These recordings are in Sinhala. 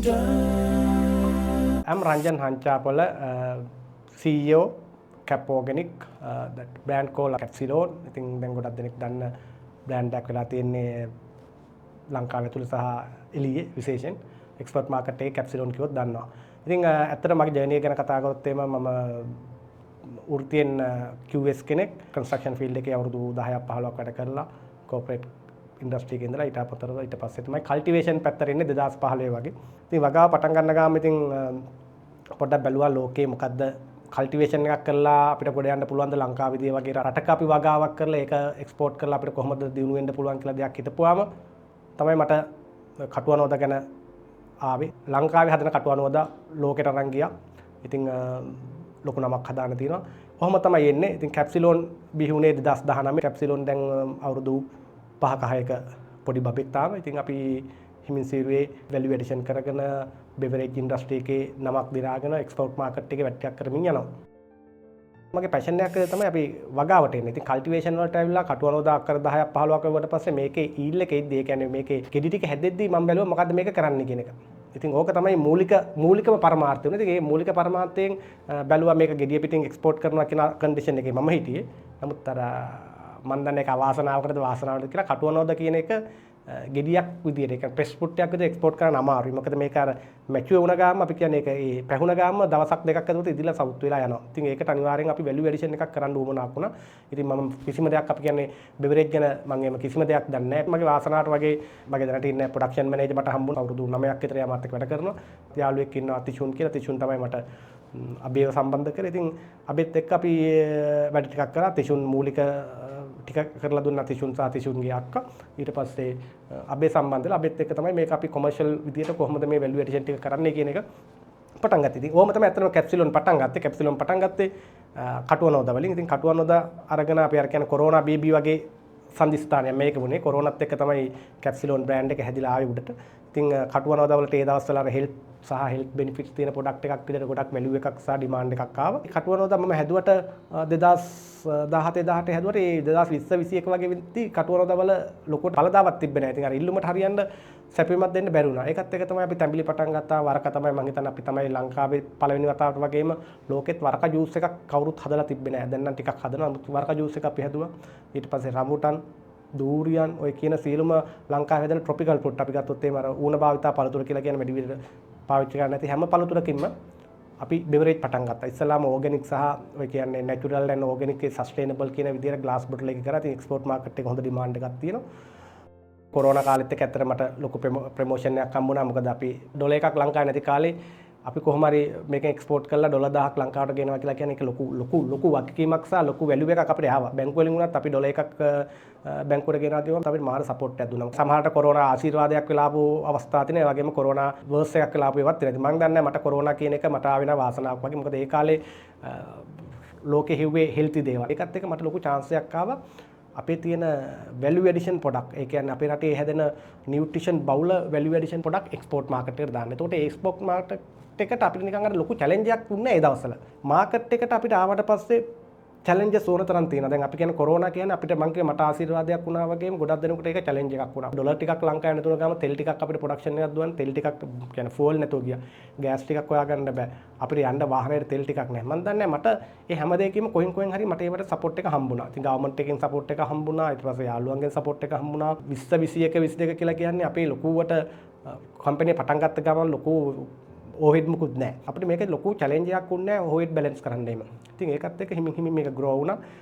I'm Ranjan Hanchapala, CEO Cap Organic, that brand called Capsilon. ඉතින් දැන් ගොඩක් දෙනෙක් දන්න බ්‍රෑන්ඩ් එකක් වෙලා තියෙන්නේ ලංකාව ඇතුළේ සහ එළියේ. විශේෂයෙන් එක්ස්පෝර්ට් මාකට් එකේ Capsilon කිව්වොත් දන්නවා. ඉතින් ඇත්තට මගේ ජර්නි එක ගැන කතා කරොත් එහෙම, මම වෘත්තියෙන් QS කෙනෙක්. කන්ස්ට්‍රක්ෂන් ෆීල්ඩ් එකේ අවුරුදු 10ක් 15ක් වැඩ කරලා, කෝපරේට් ඉන්ඩස්ට්‍රි එකේ ඉඳලා, ඊට අමතරව ඊට පස්සේ තමයි කල්ටිවේෂන් පැත්තට එන්නේ 2015 වගේ. ඉතින් වගාව පටන් ගන්න ගාම ඉතින් පොඩ්ඩක් බැලුවා ලෝකේ මොකද්ද, කල්ටිවේෂන් එකක් කරලා අපිට ගොඩ යන්න පුළුවන්ද, ලංකාවේදී වගේ රටක අපි වගාවක් කරලා ඒක එක්ස්පෝර්ට් කරලා අපිට කොහොමද දියුණු වෙන්න පුළුවන් කියලා දෙයක් හිතපුවාම තමයි මට කටුවනෝද ගැන ආවේ. ලංකාවේ හදන කටුවනෝද ලෝකෙට අරන් ගියා. ඉතින් ලොකු නමක් හදාන්න තියෙනවා. ඔහොම තමයි එන්නේ. ඉතින් කැප්සිලෝන් බිහි වුණේ 2019. කැප්සිලෝන් දැන් අවුරුදු 5ක 6ක පොඩි බබෙක් තාම. ඉතින් අපි හිමින් සීරුවේ වැලියු ඇඩිෂන් කරගෙන, බෙවරේජ් ඉන්ඩස්ට්‍රි එකේ නමක් දිනාගෙන, එක්ස්පෝර්ට් මාකට් එකේ වැඩ ටිකක් කරමින් යනවා. මගේ පැෂන් එකක් තමයි අපි වගාවට එන්නේ. ඉතින් කල්ටිවේෂන් වලට ඇවිල්ලා කටුවනෝද අක්කර 10ක් 15ක් වුණාට පස්සේ මේකේ ඊල් එක එද්දි, ඒ කියන්නේ මේකේ ගෙඩි ටික හැදෙද්දි මම බැලුවා මොකද්ද මේක කරන්න කියන එක. ඉතින් ඕක තමයි මූලිකම පරමාර්ථය වුණේ. ඉතින් ඒ මූලික පරමාර්ථයෙන් බැලුවා මේක ගෙඩිය පිටින් එක්ස්පෝර්ට් කරනවා කියන කන්ඩිෂන් එකේ මම හිටියේ. නමුත් අර මන් දන්නේ ඒක අවාසනාවකටද වාසනාවකටද කියලා, කටුවනෝද කියන එක ගෙඩියක් විදියට, ඒ කියන්නේ ෆ්‍රෙෂ් ෆෘට් එකක් විදියට එක්ස්පෝර්ට් කරන්න අමාරුයි. මොකද මේක අර මැචුවර් වුණ ගාම, අපි කියන්නේ ඒක ඒ පැහුණ ගාම දවසක් දෙකක් ඇතුළත ඉදිලා සවුත් වෙලා යනවා. ඉතින් ඒකට අනිවාර්යෙන් අපි වැලියු ඇඩිෂන් එකක් කරන්න උවමනාවක් වුණා. ඉතින් මම කිසිම දෙයක්, අපි කියන්නේ බෙවරේජ් ගැන මම එහෙම කිසිම දෙයක් දන්නේ නැහැ. මගේ වාසනාවට වගේ මගේ දැනට ඉන්න ප්‍රොඩක්ෂන් මැනේජර් මට හම්බුණා. අවුරුදු 9ක් විතර එයා මාත් එක්ක වැඩ කරනවා. යාළුවෙක් ඉන්නවා තිෂුන් කියලා. තිෂුන් තමයි මට අබේව සම්බන්ධ කරේ. ඉතින් අබෙත් එක්ක අපි වැඩ ටිකක් කරා. තිෂුන් මූලික ටික කරලා දුන්නා, තිෂුන් සහ තිෂුන්ගේ අක්කා. ඊට පස්සේ අබේ සම්බන්ධ වෙලා අබෙත් එක්ක තමයි මේක අපි කොමර්ෂල් විදියට කොහොමද මේ වැලියු ඇඩිෂන් ටික කරන්නේ කියන එක පටන් ගත්තේ. ඉතින් ඔහොම තමයි ඇත්තටම කැප්සිලොන් පටන් ගත්තේ. කැප්සිලොන් පටන් ගත්තේ කටුවනෝද වලින්. ඉතින් කටුවනෝද අරගෙන අපි අර කියන්නේ කොරෝනා බේබි වගේ සන්ධිස්ථානයක් මේක වුණේ. කොරෝනත් එක්ක තමයි කැප්සිලොන් බ්‍රෑන්ඩ් එක හැදිලා ආවේ උඩට. ඉතින් කටුවනෝද වලට ඒ දවස්වල අර හෙල්ත් සහ හෙල්ත් බෙනිෆිට්ස් තියෙන ප්‍රොඩක්ට් එකක් විදිහට ගොඩක් වැලියු එකක් සහ ඩිමාන්ඩ් එකක් ආවා. කටුවනෝද මම හැදුවට 2017 18 හැදුවට ඒ 2020 21 වගේ වෙද්දි කටුවනෝද වල ලොකුවට ඵලදාවක් තිබ්බේ නෑ. ඉතින් අර ඉල්ලුමට හරියන්න සැපයුමක් දෙන්න බැරි වුණා. ඒකත් එක තමයි අපි තැඹිලි පටන් ගත්තා. වරක තමයි මං හිතන්නේ අපි තමයි ලංකාවේ පළවෙනි වතාවට වගේම ලෝකෙත් වරක ජූස් එකක් කවුරුත් හදලා තිබ්බේ නෑ. දැන් නම් ටිකක් හදනවා. නමුත් වරක ජූස් එක අපි හැදුවා. ඊට පස්සේ රඹුටන්, දූරියන්, ඔය කියන සියලුම ලංකාවේ හැදෙන ට්‍රොපිකල් ෆෘට් අපි ගත්තොත් එහෙම අර ඌණ භාවිතා පළතුරු කියලා කියන වැඩි විදිහට පාවිච්චි කරන්නේ නැති හැම පළතුරකින්ම අපි බෙවරේජ් පටන් ගත්තා. ඉස්සලාම ඕගැනික් සහ ඔය කියන්නේ නැචරල් ඇන්ඩ් ඕගැනික් සස්ටේනබල් කියන විදිහට ග්ලාස් බොටල් එක කරා. ඉතින් එක්ස්පෝර්ට් මාකට් එකේ හොඳ ඩිමාන්ඩ් එකක් තියෙනවා. කොරෝනා කාලෙත් එක්ක ඇත්තට මට ලොකු ප්‍රමෝෂන් එකක් හම්බුණා. මොකද අපි ඩොලර් එකක් ලංකාවේ නැති කාලේ අපි කොහොම හරි මේක එක්ස්පෝර්ට් කරලා ඩොලර් 1000ක් ලංකාවට ගෙනවා කියලා කියන්නේ ඒක ලොකු ලොකු ලොකු වගකීමක් සහ ලොකු වැලියු එකක් අපිට ආවා. බැංකුව වලින් වුණත් අපි ඩොලර් එකක් බැංකුවට ගෙනවා කිව්වම අපිට මාර සපෝට් එකක් දුන්නා. සමහරට කොරෝනා ආශිර්වාදයක් වෙලා ආපු අවස්ථා තියෙනවා. ඒ වගේම කොරෝනා වර්ස් එකක් වෙලා ආපු ඒවාත් තියෙනවා. ඉතින් මං දන්නේ නැහැ, මට කොරෝනා කියන එක මට ආවේ නෑ වාසනාවක් වගේ. මොකද ඒ කාලේ ලෝකෙ හිව්වේ හෙල්ති දේවල්. ඒකත් එක්ක මට ලොකු චාන්ස් එකක් ආවා. අපේ තියෙන වැලියු ඇඩිෂන් ප්‍රොඩක්ට්, ඒ කියන්නේ අපේ රටේ හැදෙන නියුට්‍රිෂන් බහුල value addition product export market එකට දාන්න. එතකොට ඒ එක්ස්පෝර්ට් මාකට් එකට අපිට නිකන් අර ලොකු චැලෙන්ජ් එකක් වුණේ ඒ දවස්වල. මාකට් එකට අපිට ආවට පස්සේ චැලෙන්ජස් ඕන තරම් තියෙනවා. දැන් අපි කියන්නේ කොරෝනා කියන්නේ අපිට, මං කිව්වේ මට ආශිර්වාදයක් වුණා වගේම ගොඩක් දෙනෙකුට ඒක චැලෙන්ජ් එකක් වුණා. ඩොලර් ටිකක් ලංකාවේ නැතුණ ගම තෙල් ටිකක් අපිට ප්‍රොඩක්ෂන් එකක් දුවන්න තෙල් ටිකක් කියන්නේ ෆුවල් නැතුව ගියා. ගෑස් ටිකක් හොයාගන්න බෑ. අපිට යන්න වාහනේට තෙල් ටිකක් නැහැ. මං දන්නේ මට ඒ හැම දෙයකින්ම කොහෙන් කොහෙන් හරි මට ඒවට සපෝට් එක හම්බුණා. ඉතින් ගවර්න්මන්ට් එකෙන් සපෝට් එක හම්බුණා. ඊට පස්සේ යාළුවන්ගෙන් සපෝට් එක හම්බුණා. 20 21 22 කියලා කියන්නේ අපේ ලොකුවට කම්පැනි පටන් ගත්ත ගමන් ලොකු ඕවර්හෙඩ් මුකුත් නැහැ. අපිට මේක ලොකු චැලෙන්ජ් එකක් වුණේ නැහැ ඕවර්හෙඩ් බැලන්ස් කරන්න එහෙම. ඉතින් ඒකත් එක්ක හිමින් හිමින් මේක ග්‍රෝ වුණා.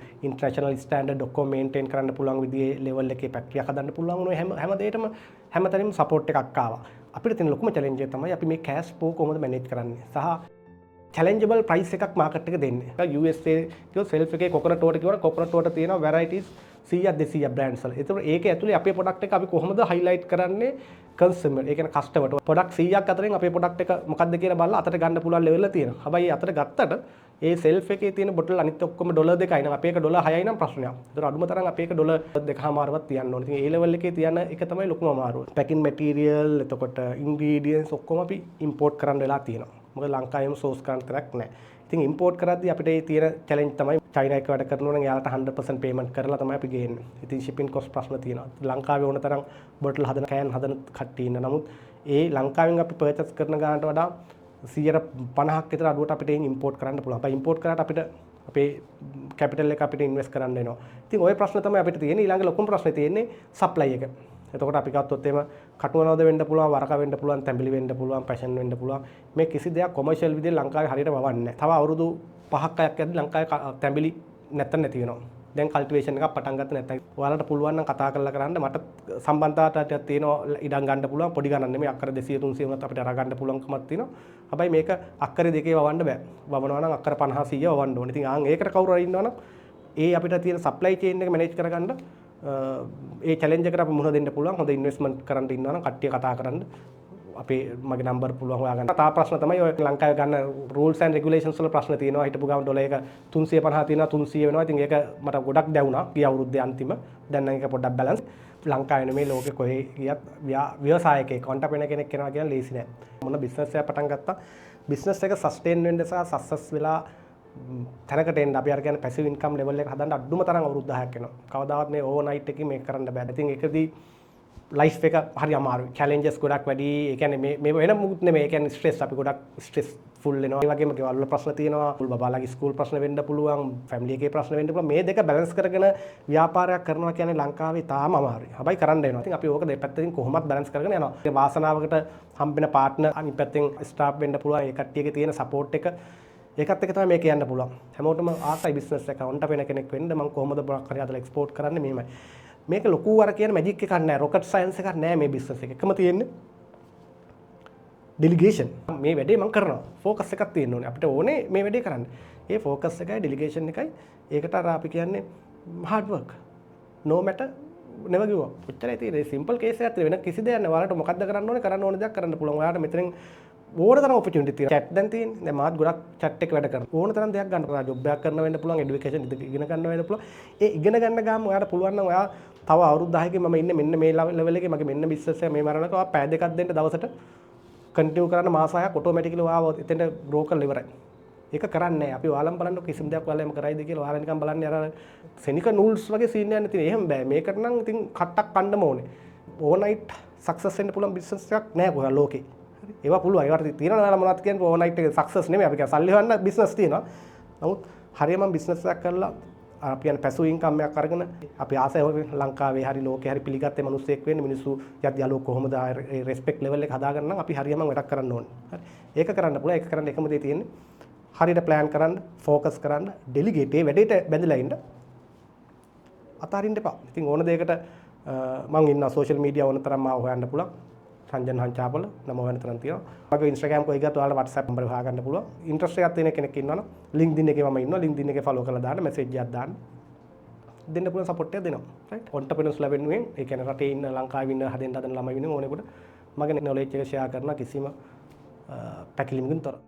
ඉන්ටර්නැෂනල් ස්ටෑන්ඩඩ් ඔක්කොම මේන්ටේන් කරන්න පුළුවන් විදිහේ ලෙවල් එකේ ෆැක්ටරි එකක් හදන්න පුළුවන් වුණා. හැම හැම දෙයකටම හැමතැනම සපෝට් එකක් ආවා. අපිට තියෙන ලොකුම චැලෙන්ජ් එක තමයි අපි මේ කෑෂ් ෆ්ලෝ කොහොමද මැනේජ් කරන්නේ සහ චැලෙන්ජබල් ප්‍රයිස් එකක් මාකට් එක දෙන්නේ. USA කිව්වොත් සෙල්ෆ් එකේ කොකනට් වෝටර් කිව්වම කොකනට් වෝටර් තියෙනවා වැරයිටිස් 100ක් 200ක් බ්‍රෑන්ඩ්ස් වල. ඒතකොට ඒක ඇතුලේ අපේ ප්‍රොඩක්ට් එක අපි කොහොමද හයිලයිට් කරන්නේ කන්සියුමර්, ඒ කියන්නේ කස්ටමර්ට? ප්‍රොඩක්ට් 100ක් අතරින් අපේ ප්‍රොඩක්ට් එක මොකද්ද කියලා බලලා අතට ගන්න පුළුවන් ලෙවල් එක තියෙනවා. හැබැයි අතට ගත්තට ඒ සෙල්ෆ් එකේ තියෙන බොටල් අනිත් ඔක්කොම ඩොලර් 2යි නම් අපේ එක ඩොලර් 6යි නම් ප්‍රශ්නයක්. ඒතර අඩුම තරම් අපේ එක ඩොලර් 2.5වත් තියන්න ඕනේ. ඉතින් ඒ ලෙවල් එකේ තියන එක තමයි ලොකුම අමාරුව. පැකින් මැටීරියල්, එතකොට ඉන්ග්‍රීඩියන්ට්ස් ඔක්කොම අපි ඉම්පෝට් කරන්න වෙලා තියෙනවා. මොකද ලංකාවේම සෝස් කරන්න තරක් නැහැ. ඉතින් ඉම්පෝට් කරද්දී අපිට ඒ තියෙන චැලෙන්ජ් තමයි චයිනා එක්ක වැඩ කරනවා නම් එයාලට 100% පේමන්ට් කරලා තමයි අපි ගේන්නේ. ඉතින් ෂිපින් කොස්ට් ප්‍රශ්න තියෙනවා. ලංකාවේ ඕන තරම් බොටල් හදන, can හදන කට්ටිය ඉන්න. නමුත් ඒ ලංකාවෙන් අපි පර්චේස් කරන ගානට වඩා 150ක් විතර අඩුවට අපිට එයින් ඉම්පෝට් කරන්න පුළුවන්. හැබැයි ඉම්පෝට් කරාට අපිට අපේ කැපිටල් එක අපිට ඉන්වෙස්ට් කරන්න වෙනවා. ඉතින් ඔය ප්‍රශ්න තමයි අපිට තියෙන්නේ. ඊළඟ ලොකුම ප්‍රශ්නේ තියෙන්නේ සප්ලයි එක. එතකොට අපි ගත්තොත් එහෙම කටුවනවද වෙන්න පුළුවන්, වරක වෙන්න පුළුවන්, තැඹිලි වෙන්න පුළුවන්, පැෂන් වෙන්න පුළුවන්. මේ කිසි දෙයක් කොමර්ෂියල් විදිහට ලංකාවේ හරියට වවන්නේ නැහැ. තව අවුරුදු 5ක් 6ක් යද්දි ලංකාවේ තැඹිලි නැත්තම් නැති වෙනවා. දැන් කල්ටිවේෂන් එකක් පටන් ගත්ත නැත්නම් ඔයාලට පුළුවන් නම් කතා කරලා කරන්න. මට සම්බන්ධතාවයක් තියෙනවා, ඉඩම් ගන්න පුළුවන්. පොඩි ගණන් නෙමෙයි, අක්කර 200 300 වුණත් අපිට අර ගන්න පුළුවන්කමක් තියෙනවා. හැබැයි මේක අක්කර දෙකේ වවන්න බෑ. වවනවා නම් අක්කර 50 100 වවන්න ඕනේ. ඉතින් ආන් ඒකට කවුරු හරි ඉන්නවා නම් ඒ අපිට තියෙන සප්ලයි චේන් එක මැනේජ් කරගන්න ඒ චැලෙන්ජ් එකට අපි මුහුණ දෙන්න පුළුවන්. හොඳ ඉන්වෙස්ට්මන්ට් කරන්න ඉන්නවා නම් කට්ටිය කතා කරන්න. අපේ මගේ නම්බර් පුළුවන් හොයාගන්න. තව ප්‍රශ්න තමයි ඔය ලංකාවේ ගන්න රූල්ස් ඇන්ඩ් රෙගියුලේෂන්ස් වල ප්‍රශ්න තියෙනවා. හිටපු ගමන් ඩොලර් එක 350 තියෙනවා, 300 වෙනවා. ඉතින් ඒක මට ගොඩක් දැවුණා ගිය අවුරුද්දේ අන්තිම. දැන් නම් ඒක පොඩ්ඩක් බැලන්ස්. ලංකාවේ නෙමෙයි, ලෝකෙ කොහේ ගියත් ව්‍යවසායකයෙක්, ඔන්ටර්ප්‍රෙනර් කෙනෙක් වෙනවා කියන්නේ ලේසි නෑ. මොන බිස්නස් එකක් පටන් ගත්තා, බිස්නස් එක සස්ටේන් වෙන්න සහ සක්සස් වෙලා තැනකට එන්න, අපි අර කියන්නේ පැසිව් ඉන්කම් ලෙවල් එක හදන්න අඩුම තරම් අවුරුදු 10ක් වෙනවා. කවදාවත් මේ ඕවර්නයිට් එකකින් මේක කරන්න බෑ. ඉතින් ඒකදී ලයිෆ් එක හරි අමාරුයි. චැලෙන්ජස් ගොඩක් වැඩි. ඒ කියන්නේ මේ මේ වෙන මොකුත් නෙමෙයි. ඒ කියන්නේ ස්ට්‍රෙස්, අපි ගොඩක් ස්ට්‍රෙස් ෆුල් වෙනවා. ඒ වගේම ගෙවල් වල ප්‍රශ්න තියෙනවා. බබාලාගේ ස්කූල් ප්‍රශ්න වෙන්න පුළුවන්. ෆැමිලි එකේ ප්‍රශ්න වෙන්න පුළුවන්. මේ දෙක බැලන්ස් කරගෙන ව්‍යාපාරයක් කරනවා කියන්නේ ලංකාවේ තාම අමාරුයි. හැබැයි කරන්න වෙනවා. ඉතින් අපි ඕක දෙපැත්තකින් කොහොමත් බැලන්ස් කරගෙන යනවා. ඒ වාසනාවකට හම්බෙන පාර්ට්නර්, අනිත් පැත්තෙන් ස්ටාෆ් වෙන්න පුළුවන්. ඒ කට්ටියගේ තියෙන සපෝට් එක, ඒකත් එක තමයි මේක යන්න පුළුවන්. හැමෝටම ආසයි බිස්නස් එක ඔන්ටර්ප්‍රෙනර් කෙනෙක් වෙන්න. මං කොහොමද මොකක් හරි හදලා එක්ස්පෝර්ට් කරන්නේ මෙහෙමයි. මේක ලොකු අර කියන මැජික් එකක් නෑ, රොකට් සයන්ස් එකක් නෑ මේ බිස්නස් එක. එකම තියෙන්නේ ඩෙලිගේෂන්. මේ වැඩේ මං කරනවා. ෆෝකස් එකක් තියෙන්න ඕනේ. අපිට ඕනේ මේ වැඩේ කරන්න. ඒ ෆෝකස් එකයි ඩෙලිගේෂන් එකයි, ඒකට අර අපි කියන්නේ hard work. No matter, never give up. ඔච්චරයි තියෙන්නේ. සිම්පල් කේස් එකක් තියෙන, වෙන කිසි දෙයක් නෑ. ඔයාලට මොකද්ද කරන්න ඕනේ? කරන්න ඕන දෙයක් කරන්න පුළුවන්. ඔයාලට මෙතනින් ඕන තරම් ඔපචුනිටි තියෙනවා. චැට් දැන් තියෙන්නේ. දැන් මාත් ගොඩක් චැට් එක වැඩ කරනවා. ඕන තරම් දෙයක් ගන්න පුළුවන්. ජොබ් එකක් කරන්න වෙන්න පුළුවන්, එඩියුකේෂන් ඉගෙන ගන්න වෙන්න පුළුවන්. ඒ ඉගෙන ගන්න ගාම ඔයාලට පුළුවන් නම්, ඔයා තව අවුරුදු 10කින් මම ඉන්නේ මෙන්න මේ ලෙවල් එකේ, මගේ මෙන්න බිස්නස් එක මේ මරණක, ඔයා පැය දෙකක් දෙන්න දවසට කන්ටිනියු කරන්න මාස 6ක්, ඔටෝමැටිකලි ඔයාව එතෙන්ට ග්‍රෝ කරලා ඉවරයි. ඒක කරන්නේ නැහැ. අපි ඔයාලම බලන්න කිසිම දෙයක් ඔයාලා එහෙම කරයිද කියලා. ඔයාලා නිකන් බලන්නේ අර සෙනික නූල්ස් වගේ සීන් එකක් නේ තියෙන්නේ. එහෙම බෑ. මේකට නම් ඉතින් කට්ටක් කන්නම ඕනේ. ඕවර්නයිට් සක්සස් වෙන්න පුළුවන් බිස්නස් එකක් නෑ කොහේ ලෝකේ. හරි. ඒවා පුළුවන්. ඒවට තියෙනවා ඔයාලා මොනවද කියන්නේ, ඕවර්නයිට් එක සක්සස් නෙමෙයි. අපි කියන්නේ සල්ලි හොයන්න බිස්නස් තියෙනවා. නමුත් හරියම බිස්නස් එකක් කරලා අපි කියන්නේ පැසිව් ඉන්කම් එකක් අරගෙන, අපි ආසයි ලංකාවේ හරි ලෝකේ හරි පිළිගත්තේ මිනිස්සෙක් වෙන්න, මිනිස්සු යත් යාළුවෝ කොහොමද ඒ රෙස්පෙක්ට් ලෙවල් එක හදාගන්න නම් අපි හරියම වැඩක් කරන්න ඕනේ. හරි. ඒක කරන්න පුළුවන්. ඒක කරන්න එකම දේ තියෙන්නේ හරියට ප්ලෑන් කරන්න, ෆෝකස් කරන්න, ඩෙලිගේට්, ඒ වැඩේට බැඳිලා ඉන්න. අතාරින්න එපා. ඉතින් ඕන දෙයකට මං ඉන්නවා. සෝෂල් මීඩියා ඕන තරම් මාව හොයන්න පුළුවන්. රංජන් හංචාපොළ නම හොයන්න තරම් තියෙනවා. මගේ Instagram කොයි ගියත් ඔයාලට WhatsApp number හොයාගන්න පුළුවන්. ඉන්ට්‍රස්ට් එකක් තියෙන කෙනෙක් ඉන්නවනම් LinkedIn එකේ මම ඉන්නවා. LinkedIn එකේ ෆලෝ කරලා දාන්න, මැසේජ් එකක් දාන්න. දෙන්න පුළුවන් සපෝට් එකක් දෙනවා. රයිට්. ඔන්ටර්ප්‍රෙනර්ස්ලා වෙනුවෙන්, ඒ කියන්නේ රටේ ඉන්න, ලංකාවේ ඉන්න, හදෙන්න හදන ළමයි වෙනුවෙන් ඕනෙකට මගේ නොලෙජ් එක ෂෙයා කරනවා කිසිම පැකිලීමකින් තොරව.